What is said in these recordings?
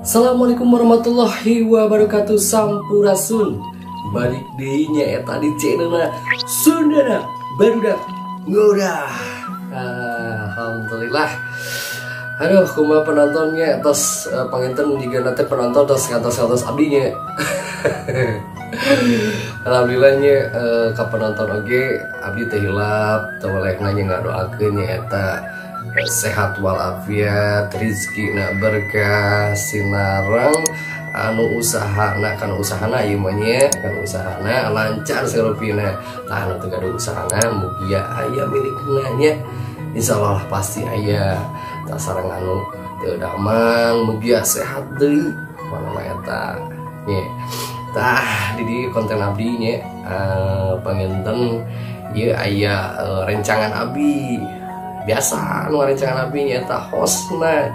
Assalamualaikum warahmatullahi wabarakatuh. Sampurasun. Balik deui nya eta di channelna Sundana Barudak Ngora. Alhamdulillah. Aduh, kumaha penontonnya tos panginten jiga teh penonton tos kantos-kantos abdi nya. Alhamdulillah nya ka penonton oge abdi teh hilap teu weleh nya ngadoakeun nya eta sehat walafiat, rezekina berkah, sinareng anu usahana kana usahana ieu mah nya, kana usahana lancar sarupina. Tah anu teu gaduh usahana mugia aya milikna nya. Insyaallah pasti aya. Tah sareng anu teu damang mugia sehat deui mana eta nya. Tah di dieu konten abdi nya panginten ieu aya rencangan abdi. Biasa nu rencangan abdi nya eta hostna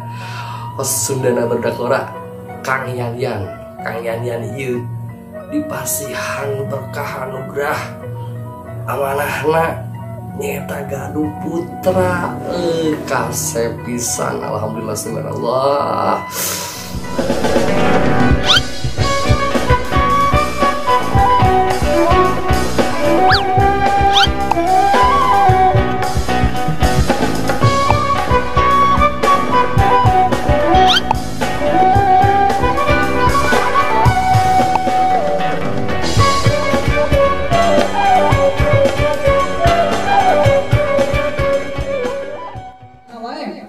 host Sundana Barudak Ngora Kang Yan. Kang Yan ieu dipasihan berkah anugerah amanahna nyata gaduh putra kasep pisan. Alhamdulillah subhanallah.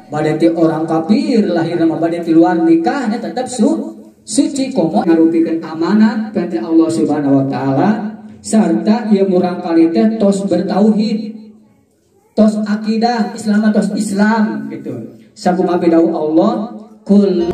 Bade ti orang kafir lahir nama bade ti luar nikahnya tetap suci komo ngarupikeun amanat ka Allah Subhanahu wa taala serta ieu murang kali teh tos bertauhid tos akidah Islam tos Islam gitu sakumaha dawuh Allah kul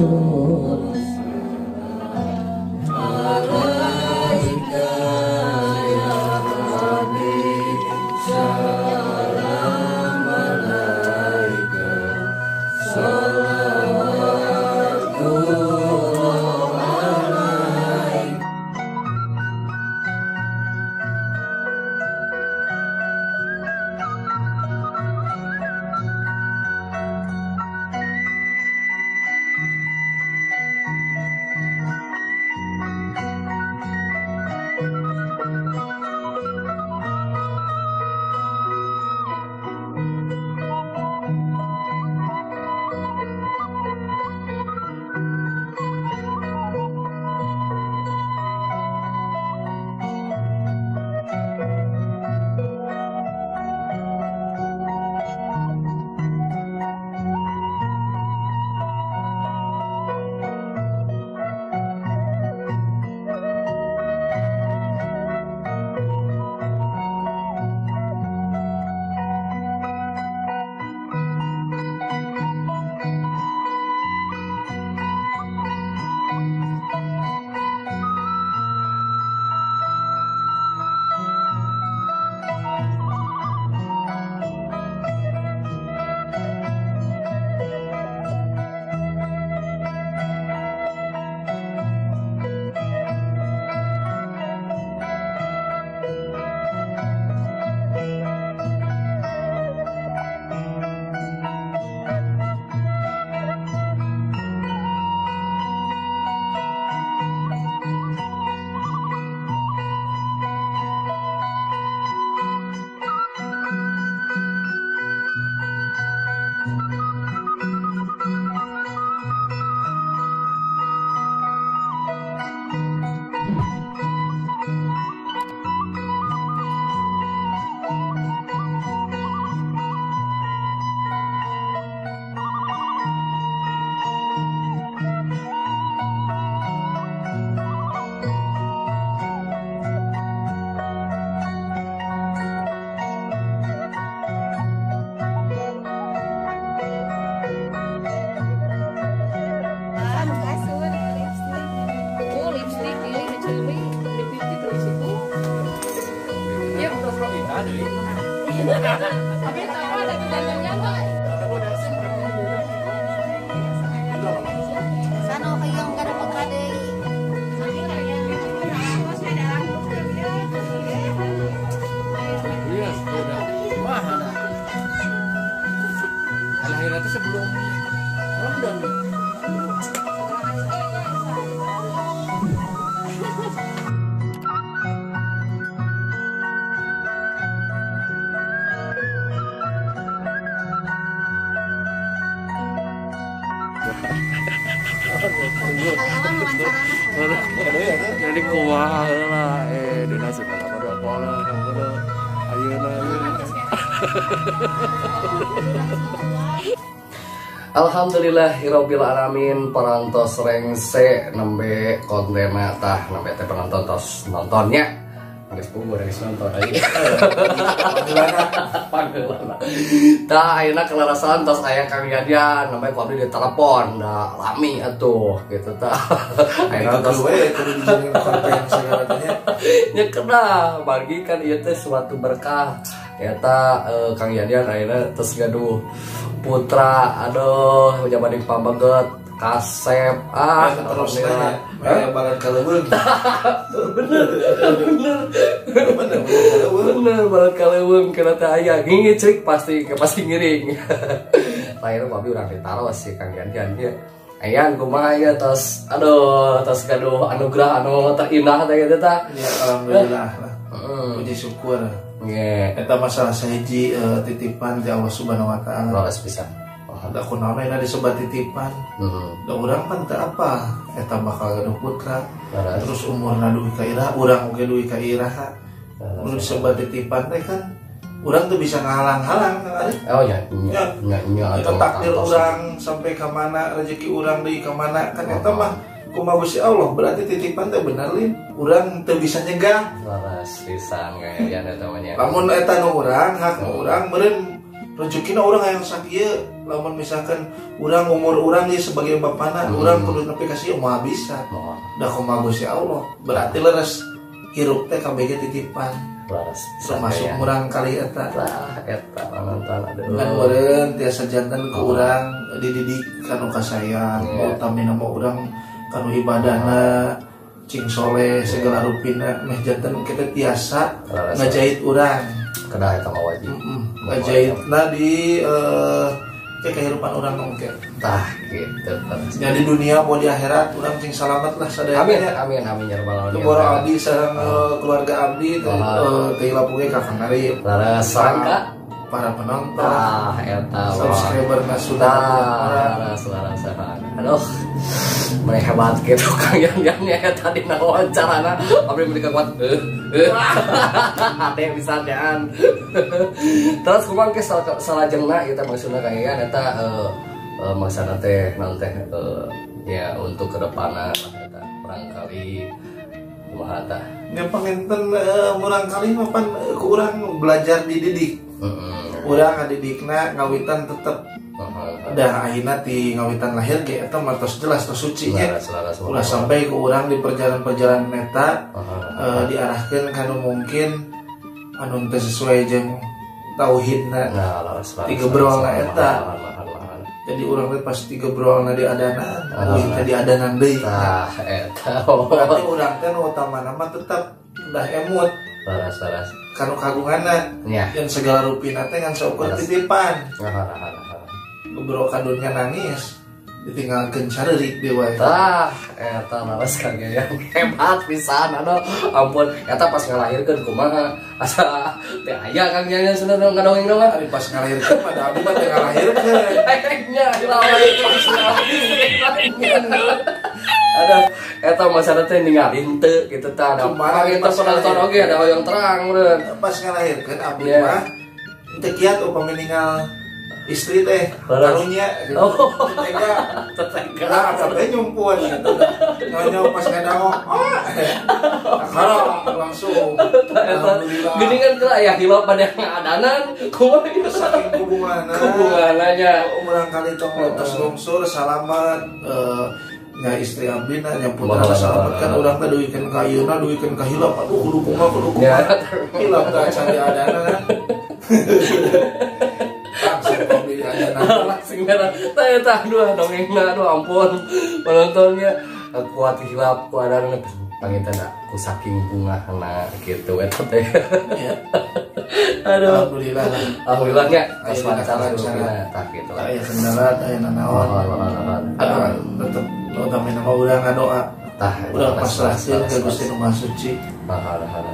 Lahirnya sebelum Ramadan. Jadi kumaha heula dina suka apa pola ayeuna. Alhamdulillahirabbil alamin parantos rengse nembe kontena tah nembe teh penonton tos nontonnya. Geus puguh geus nonton lagi. Panggeulana. Tah ayeuna kelarasan tos aya Kang Yanyan nembe ku abdi ditelepon da lami atuh gitu tah. Ayeuna tos we kudu dijieun konten segala teh. Nya kedah bagi kan ieu teh suatu berkah. Eta Kang Yanyan ayeuna tos gaduh putra, aduh jaman pameget kasep ah terus ya balan kaleuweung. Bener bener bener balan kaleuweung kana teh aya ngicrik pasti ngiring. Lain abi urang ditaros si Kang Yanyan nya. Ayan kumaha ya tos aduh tos gaduh anugerah anu terindah teh kitu tah. Ya alhamdulillah lah. Puji syukur. Nge. Eta masalah sahiji titipan ti Allah Subhanahu wa taala. Leres pisan. Da kunaon ayeuna disebat titipan. Da urang pan teu apa eta bakal gaduh putra. Terus umurna dugi ka iraha, urang oge dugi ka iraha. Mun disebat titipan teh kan urang tuh bisa ngahalang-halang kan ari. Oh ya, nya nya nya takdir urang sampai ka mana, rezeki urang deui ka mana kan eta mah kumaha Gusti Allah, berarti titipan teh bener lin. Urang teu bisa nyegah. Leres pisan kaya eta mah nya. Lamun eta nu urang, hak nu urang meureun rezekina urang hayang sakieu, lamun misalkan urang umur urang ieu sebagai bapana, urang kudu nepi ka sieu moal bisa. Da kumaha Gusti Allah, berarti leres hirup teh kabeh titipan. Leres termasuk murang kali eta. Tah eta panonton aduh. Ngan meureun tiasa janten ku urang dididik kanu kasayang, utamina mah urang kanu ibadahna cing soleh segala rupina meh janten kita tiasa ngajahit urang. Kedah eta mah wajib. Ngajahitna di kehidupan urang mungkin. Tah gitu. Jadi dunia mau di akhirat urang cing salamet lah sadaya. Amin amin amin ya rabbal alamin. Boro abdi sareng keluarga abdi teh lapuge ka Kang Arif. Leres sareng para penonton. Tah eta subscriber na sudah. Leres leres. Aduh. Mereka hebat gitu Kang Yanyan ya tadi wawancarana abdi mereka kuat hate bisa dean. Terus kumaha ke salajengna ieu teh maksudna Kang Yanyan eta maksana teh naon teh ya untuk kedepanna eta barangkali kumaha tah. Nya panginten murangkali mah pan ku urang belajar dididik. Urang ngadidikna ngawitan tetep dah akhirnya di ngawitan lahir ge eta mah tos jelas tos suci nya. Ulah sampai ke urang di perjalanan-perjalanan eta diarahkeun kanu mungkin anu teu sesuai jeung tauhidna. Digebrolna eta. Jadi urang teh pas digebrolna di adanan, euy teh diadanan deui. Tah eta. Berarti urang teh nu utamana mah tetep dah emut. Leres-leres. Kanu kagunganna. Yang segala rupina teh ngan saukur titipan. Bro kadunya nangis ditinggalkeun careurik deui wae. Tah eta leres Kang Yanyan hebat pisan aduh ampun eta pas ngalahirkeun kumaha asa teh aya Kang Yanyan cenah ngadongeng mah ari pas ngalahirkeun mah da abdi mah teh ngalahirkeun nya ada eta masalah teh ninggalin teu kitu tah ada panginten penonton oge ada hoyong terang meureun pas ngalahirkeun abdi mah teu kiat upami ninggal istri teh karunya gitu. Tetega tetega lah teh nyumpuan gitu. Nyonya pas ngadangok ah langsung alhamdulillah. Geuningan teh aya hilap pada ngadanan kumaha ieu saking hubunganna hubunganna urang kali tong tos lungsur salamet nya istri abdi na nya putra salamet kan urang teh duikeun ka ayeuna duikeun ka hilap aduh kudu kumaha kudu kumaha hilap teh can diadanan. Langsung merah. Tah aduh dongengna aduh ampun penontonnya kuat hilap ku adan panginten ku saking bungahna gitu eta teh. Aduh. Alhamdulillah. Alhamdulillah nya tos lancar tah kitu lah. Aya kendala aya nanaon. Tetep utamina mah urang ngadoa. Tah, Urang pasrahkeun ka Gusti Nu Maha Suci. Nah.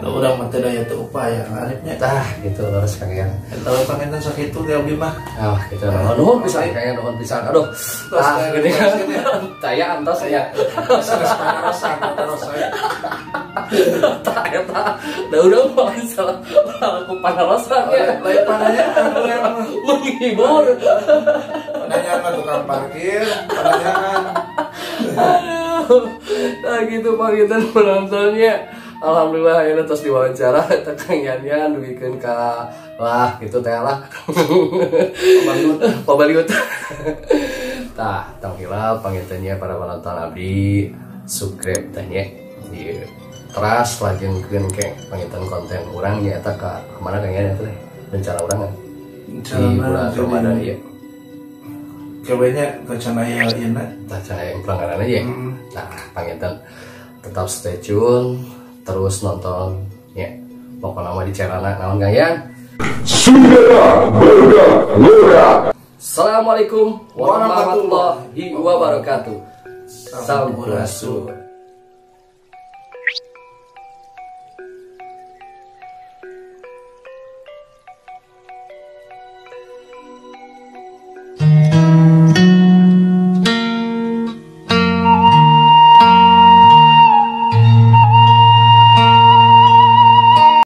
Da urang mah teu daya teu upaya ngaripnya. Tah, gitu leres Kang Yan. Eta we panginten sakitu ge abdi mah. Ah, gitu. Nuhun pisan Kang Yan, nuhun pisan. Aduh. Tah, gini. Taya antos ya. Sanes panarosan, terus saya. Tah eta. Da urang mah salah aku panarosan ya. Lain pananyaan urang mah. Menghibur. Pananyaan mah tukang parkir, pananyaan. Aduh. Nah gitu panginten penontonnya. Alhamdulillah ayeuna tos diwawancara eta Kang Yan Yan dugikeun ka lah gitu teh lah. Pabaliut. Pabaliut. Tah, tong hilap pangintennya para penonton abdi subscribe teh nya. Ieu teras lajengkeun ke panginten konten urang nya eta ka kemana Kang Yan eta teh rencana urang kan di bulan Ramadan ieu. Kayaknya rencana aya ieu na. Tah cara yang pelanggaran aja ya. Nah, panginten tetap stay tune, terus nonton ya. Pokoknya mah di channel naon Kang Yan. Assalamualaikum warahmatullahi wabarakatuh. Sampurasun.